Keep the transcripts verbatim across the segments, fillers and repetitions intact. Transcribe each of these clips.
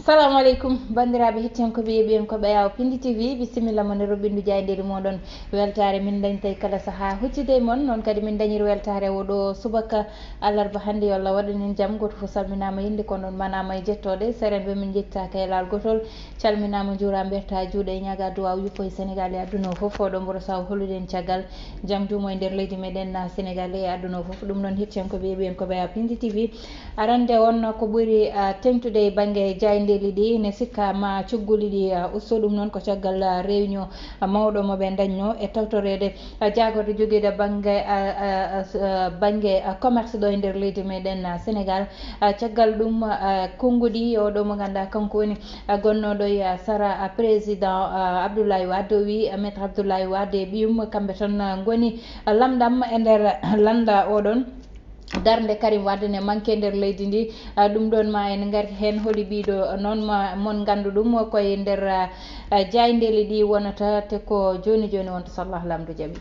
Salamu aleykum, banndiraaɓe hettiyankooɓe, yeeɓiyankooɓe Yaawo Pindi T V, bisimilla mon e roɓɓindu jaayndeeli mooɗon. Weltaare min dañtay kala sahaa huccude e mon, noon kadi min dañiri weltaare oɗo subaka alarba hannde, yo Allah waɗan en jam. Gooto fof salminaama, innde ko noon manaama e jettooɗe. Serenɓe min njettaaka e laal gootol, calminaama, njuuraama, mbertaa juuɗe, e ñaaga duwaaw yuppo e Senegaal e aduna o fof. Oɗo mboro saw holuɗen caggal jam duumo e nder leydi meɗen, ah, Senegaal e aduna o fof. Ɗum noon hettiyankooɓe, yeeɓiyankooɓe Yaawo Pindi T V, arande on ko ɓuri, ah, teŋtude e bannge jaayndeeli ɗi, ne sikka ma cugguli ɗi, ah, usto. Ɗum noon ko caggal, ah, réunion, ah, mawɗo mo ɓe dañno e tawtoreede, ah, jaagorde jogiiɗo bannge, ah, ah, ah, s-, ah, bannge, ah, commerce ɗo e nder leydi meɗen, ah, Senegaal. Ah, caggal ɗum, ah, konnguɗi oɗo mo ngannduɗaa kanko woni, ah, gonnooɗo e, ah, sara, ah, président, ah, Abdoulaye Wade, o wi, ah, maître Abdoulaye Wade e ɓiyum, kamɓe tan, ah, ngoni, ah, lamɗam e nder lannda oɗon. Darnde Karim Wade ne manque nder leydi ndi. Ah, ɗum ɗoon ma en ngarti heen, holi ɓiɗo noon ma mon nganndu ɗum koye nder, ah, ah, jaayndeeli ɗi wonata, te ko jooni jooni wonta so Allah Laamɗo jaɓi.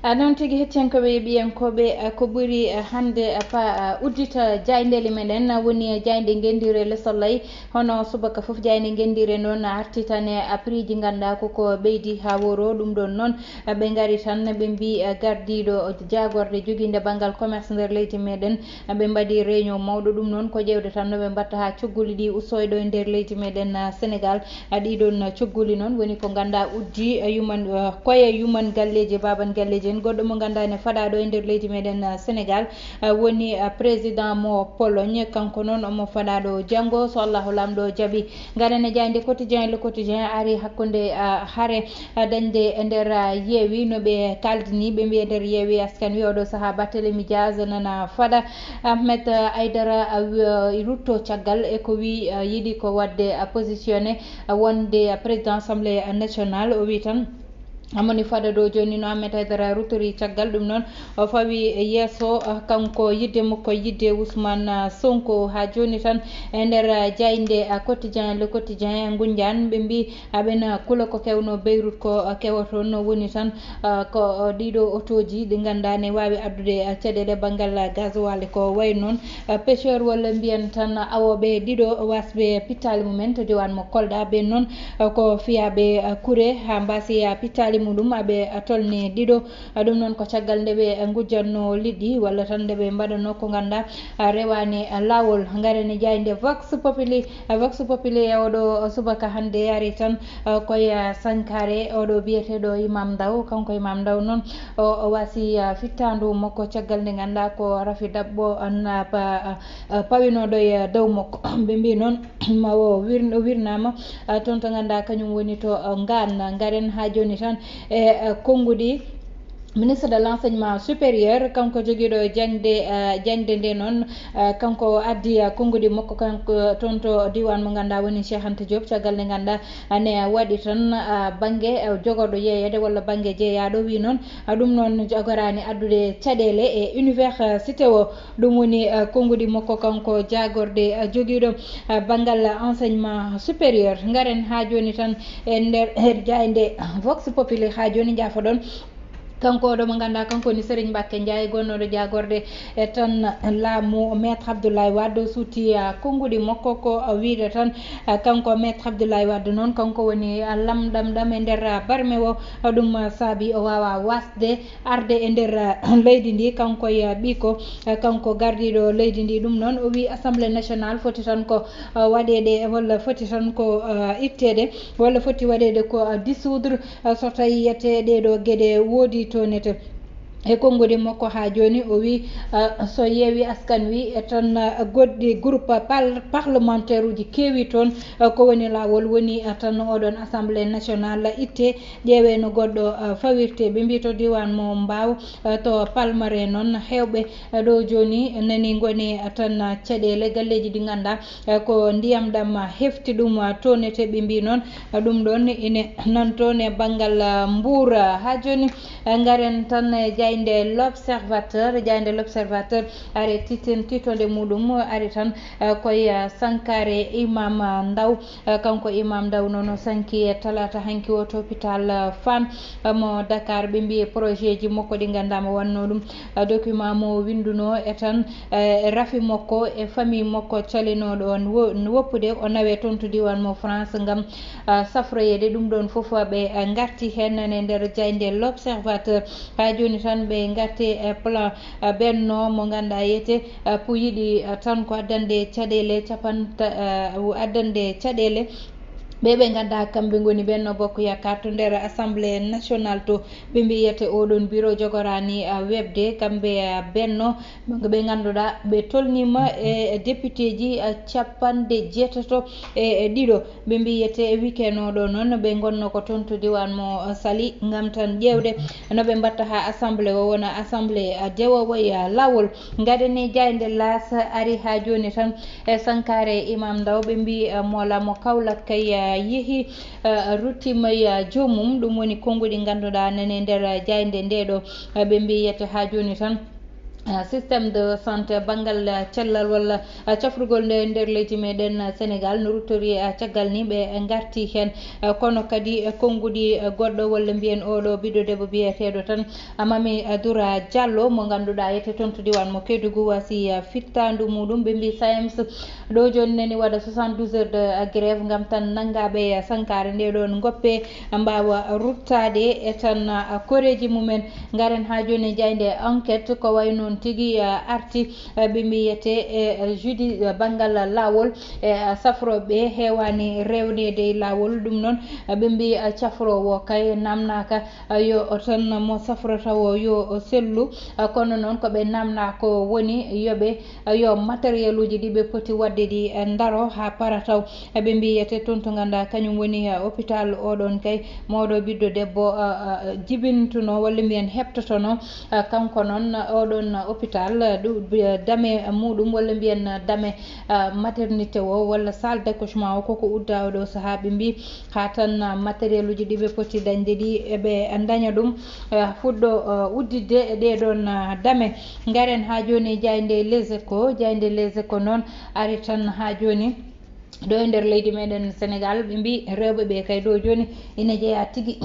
Ah, noon tigi hettiyankooɓe e ɓiyankooɓe, ah, ko ɓuri, ah, hannde, ah, pa, ah, uddita jaayndeeli meɗen, ah, woni, ah, jaaynde ngenndiire Le Soleil. Hono subaka fof jaaynde ngenndiire noon artitane, ah, prix ji ngannduɗaa ko ko ɓeydi haa woro. Ɗum ɗoon noon, ah, ɓe ngari tan ɓe mbi, ah, gardiiɗo jaagorde jogiinde banngal commerce nder leydi meɗen, ah, ɓe mbaɗi réunion mawɗo. Ɗum noon ko ƴeewde tan no ɓe mbatta haa cogguli ɗi usto e ɗo e nder leydi meɗen, ah, Senegaal. Ah, ɗiɗon cogguli noon woni ko ngannduɗaa uddi, ah, yuman, ah, koye yuman galleeji, baaban galleeji en. Goɗɗo mo ngannduɗaa ne faɗaaɗo e nder leydi meɗen, ah, Senegaal, ah, woni, ah, président mo Pologne. Kanko noon omo faɗaaɗo janngo, so Allahu Laamɗo jaɓi. Ngaren e jaaynde Quotidien, Le Quotidien ari hakkunde, ah, hare, ah, dañde e nder, ah, Yewwi, no ɓe kaaldini, ɓe mbiya nder Yewwi Askan Wi oɗo sahaa Barthélémy Dias nana faɗa Ahmed, ah, Aïdara, ah, wi-, ah, rutto caggal e ko wi, ah, yiɗi ko waɗde, ah, positionné, ah, wonde, ah, président Assemblée nationale. O wi tan, amoni fada ɗo jooni no Ahmed Aïdara ruttori caggal ɗum noon, o fawi yeeso, ah, kanko yidde makko yidde Ousmane, ah, Sonko. Haa jooni tan e nder, ah, jaaynde, ah, Quotidien, Le Quotidien, Ngunjaan, ɓe mbi aɓena kula ko kewno Beirut ko, ah, kewa toon. No woni tan, ah, ko, ah, ɗiɗo otooji ɗi ngannduɗaa ne waawi addude, ah, caɗeele banngal, ah, gasoil ko wayi noon, ah, pêcheur walla mbiyen tan awooɓe ɗiɗo wasɓe pittaali mumen to diwaan mo Kolda. Ɓeen noon, ah, ko fiyaaɓe, ah, kure haa mbaasi, ah, pittaali muɗum aɓe, ah, tolni ɗiɗo. Ah, ɗum noon ko caggal nde ɓe, ah, ngujjatno liɗɗi walla tan nde ɓe mbaɗatno ko ngannduɗaa, ah, rewaani, ah, laawol. Ngaren e jaaynde Vox Populi. Ah, Vox Populi e oɗo subaka hannde ari tan, ah, koye, ah, Sankare, oɗo biyeteeɗo Imam Ndaw. Kanko Imam Ndaw noon o, o wasi, ah, fittaandu makko caggal nde ngannduɗaa ko Rafi Daɓɓo, ah, na pa-, ah, ah, pawinooɗo e, ah, dow makko. Ɓe mbi noon ma o wir-, o wirnaama, ah, toon to ngannduɗaa kañum woni to, ah, Ngaan. Ngaren haa jooni tan e, ah, konnguɗi. Ministre de l'enseignement supérieur, kanko jogiiɗo jaŋde, eh, jaŋde nde noon, eh, kanko addi, eh, konnguɗi makko kanko toon to diiwaan mo ngannduɗaa woni Cheikh Anta Diop, caggal nde ngannduɗaa ane waɗi tan, eh, bannge, eh, jogorɗo yeeyeede walla bannge jeyaaɗo. Wi noon, eh, ɗum noon jagoraani addude caɗeele e université o. Ɗum woni, eh, konnguɗi makko kanko jaagorɗe, eh, jogiiɗo, eh, banngal enseignement supérieur. Ngaren haa jooni tan e nder, e jaaynde Vox Populi haa jooni, njaafoɗon. Kanko oɗo mo ngannduɗaa, kanko woni Serigne Mbacké Ndiaye, gonnooɗo jaagorɗe e tan laamu Maître Abdoulaye Wade, o suuti, ah, konnguɗi makko ko, ah, wiyde tan, ah, kanko Maître Abdoulaye Wade noon, kanko woni, ah, lamɗam ɗam e nder, ah, barme o. Ah, ɗum, ah, saabi o waawaa waasde arde e nder, ah, leydi ndi, kanko e, ah, ɓiiko, ah, kanko gardiiɗo leydi ndi. Ɗum noon o wi Assemblée nationale foti tan ko, ah, waɗeede walla foti tan ko, ah, itteede walla foti waɗeede ko, ah, dissoudre. Ah, so tawii yiyetee ɗee ɗoo geɗe woodi toon nete e konnguɗi makko haa jooni, o wi, ah, so Yewwi Askan Wi e tan, ah, goɗɗi groupe par-, parlementaire uji keewi toon, ah, ko woni laawol woni, ah, tan oɗon Assemblée nationale itte, ƴeewe no goɗɗo, ah, fawirte. Ɓe mbi to diiwaan mo Mbaaw, ah, to Palmarin noon, heewɓe, ah, ɗo jooni nani ngoni, ah, tan, ah, caɗeele galleeji ɗi ngannduɗaa, eh, ko ndiyam ɗam, ah, hefti ɗum, ah, toon nete. Ɓe mbi noon, ah, ɗum ɗoon ine nan toon e banngal, ah, Mbuur. Ah, haa jooni, ah, ngaren tan e jaaynde Nde L'Observateur, jaynde L'Observateur ari titin titonde muɗum ari tan, eh, koye, eh, sankare Imam, eh, Ndaw. Eh, kanko Imam Ndaw noon o sanki e talaata hanki o to hôpital, eh, Fann, eh, mo Dakar. Ɓe mbiyi projet ji makko ɗi ngannduɗaa mo wannoo ɗum, eh, document mo winndunoo e tan, eh, rafi makko e famille makko calinooɗo on wo-, woppude o nawe toon to diiwaan mo France ngam, eh, safroyeede. Ɗum ɗoon fof ɓe, eh, ngarti heen e nder jaynde L'Observateur. Haa jooni tan ɓe ngarti e plan, eh, Benno mo ngannduɗaa yete, eh, ko yiɗi, eh, tan ko addande caɗeele capanta-, eh, addande caɗeele ɓe ɓe ngannduɗaa kamɓe ngoni Benno Bokk Yaakaar to nder Assemblée Nationale to. Ɓe mbiyete oɗon biro jogoraani, eh, weɓde kamɓe, eh, Benno ɓe ngannduɗaa ɓe tolniima e député ji, eh, capanɗe jeetato e, e ɗiɗo. Ɓe mbiyete wikenooɗo noon ɓe ngonno ko toon to diiwaan mo Saly ngam tan ƴeewde no ɓe mbatta haa assemblée o wona assemblée, eh, dewowo e, eh, laawol. Ngaɗen e jaynde L'As ari haa jooni tan e sankare Imam Ndaw. Ɓe mbiyi, eh, Moola mo Kaolack kay, eh, yehi, eh, ruttiima e, eh, joomum. Ɗum woni konnguɗi ngannduɗaa nani e nder, eh, jaynde nde ɗo. Eh, ɓe mbiyete haa jooni tan, eh, système de santé banngal, eh, cellal walla, eh, cafrugol nde nder leydi meɗen, eh, Sénégal no ruttori, eh, caggal ni ɓe ngarti heen. Eh, kono kadi, eh, konnguɗi, eh, goɗɗo walla mbiyen oɗo ɓiɗɗo debbo biyeteeɗo tan, eh, Mami, eh, Dura Diallo mo ngannduɗaa yete toon to diiwaan mo Kédougou wasi, eh, fittaandu muɗum. Ɓe mbi SAEMS ɗo jooni nani waɗa soixante-douze heures de, eh, grève ngam tan nanngaaɓe, eh, sankare nde ɗoon ngoppe, eh, mbaawa ruttaade e tan, eh, koreeji mumen. Ngaren haa jooni e jaynde Enquête ko way noon tigi, eh, arti, eh, ɓe mbiyete e, eh, judi, eh, banngal laawol, e, eh, safrooɓe heewaani rewneede e laawol. Ɗum noon, eh, ɓe mbiyi, eh, cafroowo kay naamnaaka, eh, yo o tan mo safrata o yo o sellu. Eh, kono noon ko ɓe naamnaa ko woni yo ɓe, eh, yo matériel uji ɗi ɓe poti waɗde ɗi, eh, ndaro haa para taw. Eh, ɓe mbiyete toon to ngannduɗaa kañum woni, eh, hôpital oɗon kay mo oɗo ɓiɗɗo debbo, eh, eh, jibintunoo walla mbiyen heɓtotonoo. Eh, kanko noon oɗon hôpital, eh, ɗu-, bi-, dame muɗum walla mbiyen dame, eh, maternité o walla salle d'accouchement o koko udda oɗo sahaa. Ɓe mbi haa tan, eh, matériel uji ɗi ɓe poti dañde ɗi eɓe daña ɗum, eh, fuɗɗo, eh, udditde e ɗee ɗoon, eh, dame. Ngaren haa jooni e jaynde Les Échos. Jaynde Les Échos noon ari tan haa jooni ɗo e nder leydi meɗen Sénégal, ɓe mbi rewɓe ɓe kay ɗo jooni ina jeeya tigi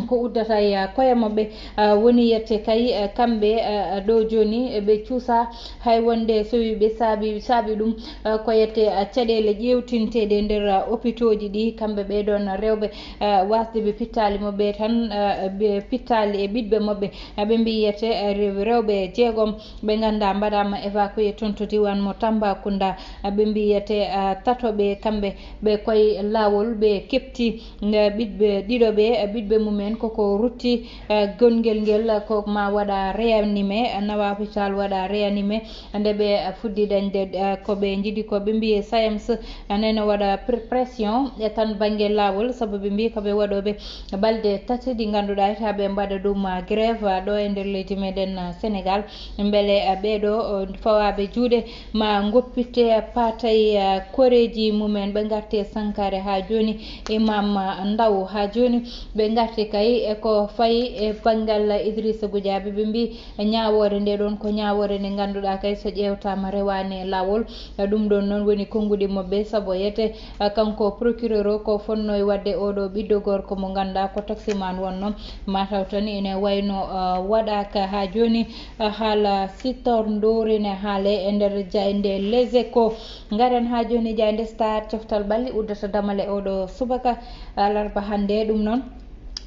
ko uddata e, ah, koye maɓɓe. Ah, woni yette kay, ah, kamɓe, ah, ɗo jooni ɓe cuusa hay wonde so wi ɓe saabi, saabi ɗum, ah, ko yette, ah, caɗeele ƴeewtinteeɗe nder, ah, opitooji ɗi, kamɓe ɓe ɗoon rewɓe, ah, wasde ɓe pittaali maɓɓe tan, ah, ɓe pittaali e ɓiɗɓe maɓɓe. Ah, ɓe mbi yette, ah, rew-, rewɓe jeegom ɓe ngannduɗaa mbaɗaama évacué toon to diiwaan mo Tambacounda. Ah, ɓe mbiyete, ah, tato ɓe kamɓe ɓe koye laawol ɓe keɓti, nde ɓiɗɓe ɗiɗo ɓe, ah, ɓiɗɓe mumen koko rutti, ah, gonngel ngel, ah, ko ma waɗa réanimé, ah, nawa hôpital waɗa réanimé. Nde ɓe, ah, fuɗɗi dañde, ah, ko ɓe njiɗi ko ɓe mbiye SAEMS, ah, nene waɗa pr-, pression e tan bannge laawol, sabu ɓe mbi ko ɓe waɗooɓe balɗe tati ɗi ngannduɗaa taa ɓe mbaɗa ɗum, ah, grève, ah, ɗo e nder leydi meɗen, ah, Sénégal. Mbele, ah, ɓeeɗo, oh, fawaaɓe juuɗe ma ngoppitte, ah, paatay, ah, koreeji mumen ɓe ngarte sankare haa jooni. Imam, ah, Ndaw haa jooni ɓe ngarte kay e ko fayi e banngal Idrissa Goudiaby. Ɓe mbi ñaawoore nde ɗoon ko ñaawoore nde ngannduɗaa kay so ƴeewtaama rewaani e laawol. Ɗum ɗoon noon woni konnguɗi maɓɓe sabu yete, ah, kanko procureur o ko fotnoo e waɗde oɗo ɓiɗɗo gorko mo ngannduɗaa ko taximan wonno. Mataw tan ene wayno, ah, waɗaaka haa jooni, ah, haala sittorndoore ne haale e nder jaynde Les Échos. Ngaren haa jooni jaynde Stade, coftal ɓalli uddata damale oɗo subaka, ah, larba hannde. Ɗum noon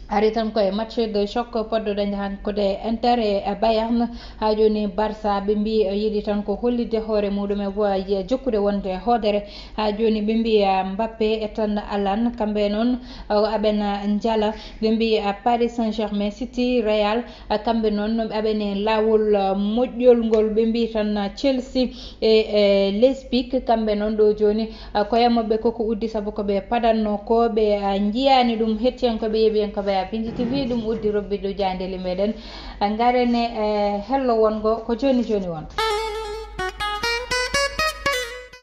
ari tan koye match de choc poddo dañde hankude Inter e, e Bayern. Haa jooni Barça ɓe mbi, eh, yiɗi tan ko hollitde hoore muɗum e wo-, e jokkude wonde hoodere. Haa jooni ɓe mbi, eh, Mbappé e tan Alan, kamɓe noon, eh, aɓena njala. Ɓe mbi, eh, Paris Saint-Germain, City, Real, eh, kamɓe noon aɓene laawol, eh, moƴƴol ngol. Ɓe mbi tan, eh, Chelsea e, e Leipzig, kamɓe noon ɗo jooni, ah, koye maɓɓe koko uddi, sabu ko ɓe padanno ko ɓe, ah, njiyaani ɗum. Hettiyankoɓe, yeeɓiyankoɓe, ah, Bindi T V, ɗum uddi robbiɗo jaandeli meɗen. Ah, ngarene, eh, hello wongo ko jooni jooni won.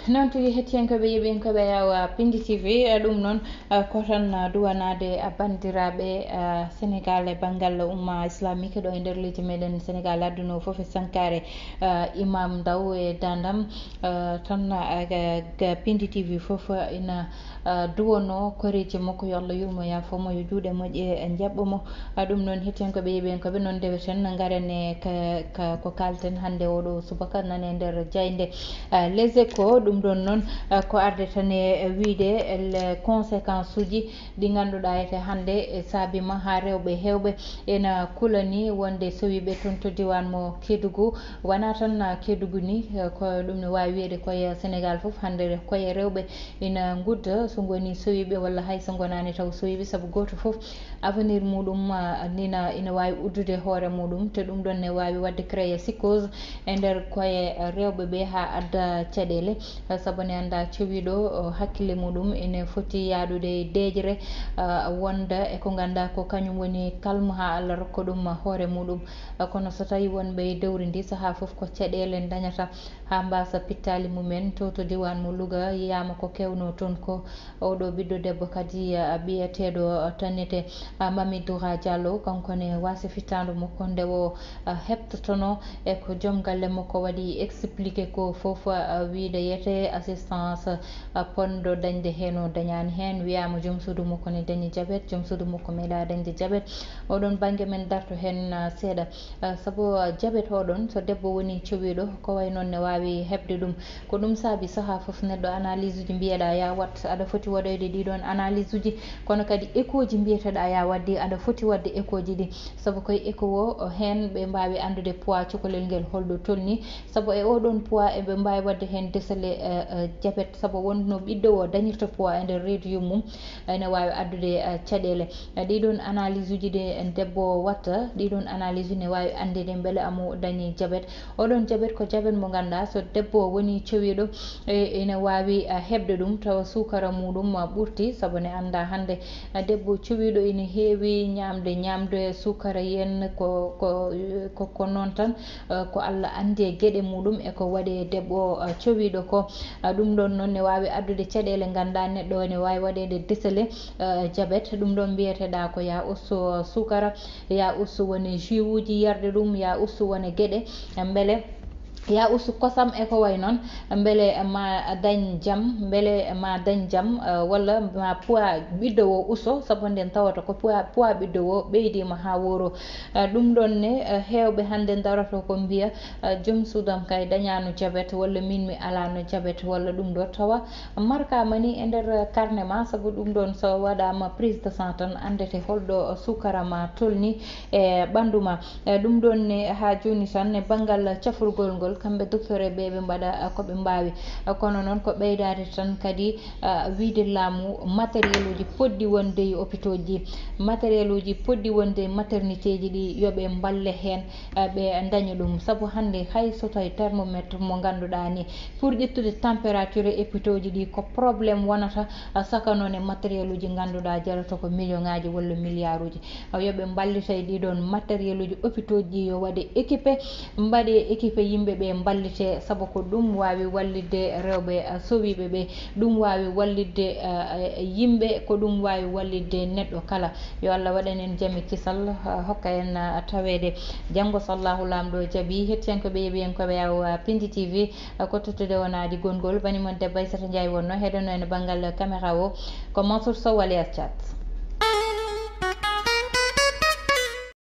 Noon tigi, hettiyankooɓe, yeɓiyankooɓe Yawa Pindi T V, eh, ɗum noon, eh, ko tan, eh, duwanaade, eh, banndiraaɓe, eh, Senegaal e banngal umma islamique ɗo e nder leydi meɗen Senegaal, aduna o fof e sankaare, eh, Imam Ndaw e Dandam, eh, tan, eh, ga, ga Pindi T V fof, eh, ina, eh, duwano koreeji makko, yo Allah yurmo, yaafo mo, yo juuɗe moƴƴe, eh, njaɓɓo mo. Ah, ɗum noon, hettiyankooɓe, yeɓiyankooɓe, noon ndeweten, ngaren e ka, ka, ko kaalten hannde oɗo subaka nane nder jaaynde, ah, Les Échos. Ɗum ɗoon noon, ah, ko arde tan e wiyde les conséquences uji ɗi ngannduɗaa ete hannde e saabi ma haa rewɓe heewɓe ena kulani wonde sowiiɓe toon to diiwaan mo Kédougou. Wonaa tan, ah, Kédougou ni, ah, ko ɗum ne waawi wiyeede koye Senegaal fof hannde, koye rewɓe ina ngudda so ngoni sowiiɓe walla hay so ngonaani taw sowiiɓe, sabu gooto fof avenir muɗum, ah, nina ina waawi uddude hoore muɗum, te ɗum ɗoon ne waawi waɗde créer psychose e nder koye rewɓe ɓe haa adda caɗeele. Ah, sabu ne annda cowiiɗo, oh, hakkille muɗum ene foti yaadude e deeƴre, ah, wonda e ko ngannda ko kañum woni calme haa Allah rokka ɗum hoore muɗum. Ah, kono so tawi wonɓe e dowri ndi sahaa fof ko caɗeele dañata haa mbasa pittaali mumen to, to diiwaan mo Louga, yiyaama ko keewno toon ko oɗo ɓiɗɗo debbo kadi, ah, biyeteeɗo, ah, tanete, ah, Mami Doura Diallo, kanko ne waasi fittaandu makko nde o, ah, heɓtotono e ko joom galle makko waɗi expliqué ko fof, ah, wiide yete assistance, ah, ponndo dañde heen o dañaani heen. Wiyaama joom suudu makko ne dañi jabet, joom suudu makko meeɗa dañde jabet. Oɗon bannge men darto heen, ah, seeɗa. Ah, sabu, ah, jabet oɗon, so debbo woni cowiiɗo, ko way noon ne waawi heɓde ɗum. Ko ɗum saabi sahaa fof neɗɗo analyse uji mbiyeɗa ya wat, aɗa foti waɗoyde ɗiɗon analyse uji, kono kadi écho ji mbiyeteɗa ya waɗde, aɗa foti waɗde écho ji ɗi. Sabu koye écho o, o heen ɓe mbaawi anndude poids cukalel ngel holɗo tolni. Sabu e oɗon poids eɓe mbaawi waɗde heen décelé, eh, eh, jabet, sabu wonno ɓiɗɗo o dañirta poids e nder reedu yum mum, ene waawi addude, eh, caɗeele. Eh, ɗiɗon analyse uji ɗi debbo o watta, ɗiɗon analyse ne waawi anndude mbele amo dañi jabet. Oɗon jabet ko jabet mo ngannduɗaa so debbo o woni cowiiɗo, e, ene waawi, eh, heɓde ɗum tawa suukara muɗum, eh, ɓurti, sabu ne annda hannde, eh, debbo cowiiɗo ene heewi ñaamde, ñaamde suukara yen ko, ko, ko, ko noon tan, eh, ko Allah anndi e geɗe muɗum e ko waɗi e debbo, eh, cowiiɗo ko. Eh, ɗum ɗoon noon ne waawi addude caɗeele, ngannduɗaa neɗɗo o ne waawi waɗeede décelé, eh, jabet. Ɗum ɗoon mbiyeteɗa ko ya ustu, eh, suukara, ya ustu woni jus uji yarde ɗum, ya ustu woni geɗe, eh, mbele ya ustu kosam e ko way noon, mbele ma dañ jam, mbele ma dañ jam, eh, walla ma poids ɓiɗɗo o usto, sabu nden tawata ko poids, poids ɓiɗɗo o ɓeydiima haa wooro. Eh, ɗum ɗoon ne, eh, heewɓe hannde ndaroto ko mbiya, eh, joom suudam kay dañaano jabet, walla min mi alaano jabet, walla ɗum ɗo tawa markaama ni e nder carnet ma, sabu ɗum ɗoon so waɗaama prise de sang tan anndete holɗo suukara ma tolni e ɓanndu ma. Eh, ɗum ɗoon ne haa jooni tan e banngal cafrugol ngol, kamɓe docteur e ɓe ɓe mbaɗa, eh, ko ɓe mbaawi. Eh, kono noon ko ɓeydaade tan kadi, eh, wiyde laamu matériel uji poɗɗi wonde e hôpitaux ji, matériel uji poɗɗi wonde e maternité ji ɗi, yo ɓe mballe heen, eh, ɓe ndaña ɗum. Sabu hannde hay so tawi thermomètre mo ngannduɗaa ni pour ƴettude température e hôpitaux ji ɗi ko problème wonata, eh, saka noon e matériel uji ngannduɗaa jarata ko million ŋaaji walla milliard uji. Yo ɓe mballita e ɗiɗon matériel uji hôpitaux ji, yo waɗe équipé, mbaɗe équipé yimɓe ɓe mballite, sabu ko ɗum waawi wallitde rewɓe, eh, sowiiɓe ɓe, ɗum waawi wallitde, eh, yimɓe, ko ɗum waawi wallitde neɗɗo kala. Yo Allah waɗan en jam e kisal, eh, hokka en, eh, taweede janngo so Allahu Laamɗo jaɓi. Hettiyankooɓe, yeɓiyankooɓe Yawa Pindi T V, eh, ko tottude wonaade gonngol, bani mon debbo Aissata Ndiaye wonno, heɗono en banngal caméra o, ko Mansour Sow alias Thiat.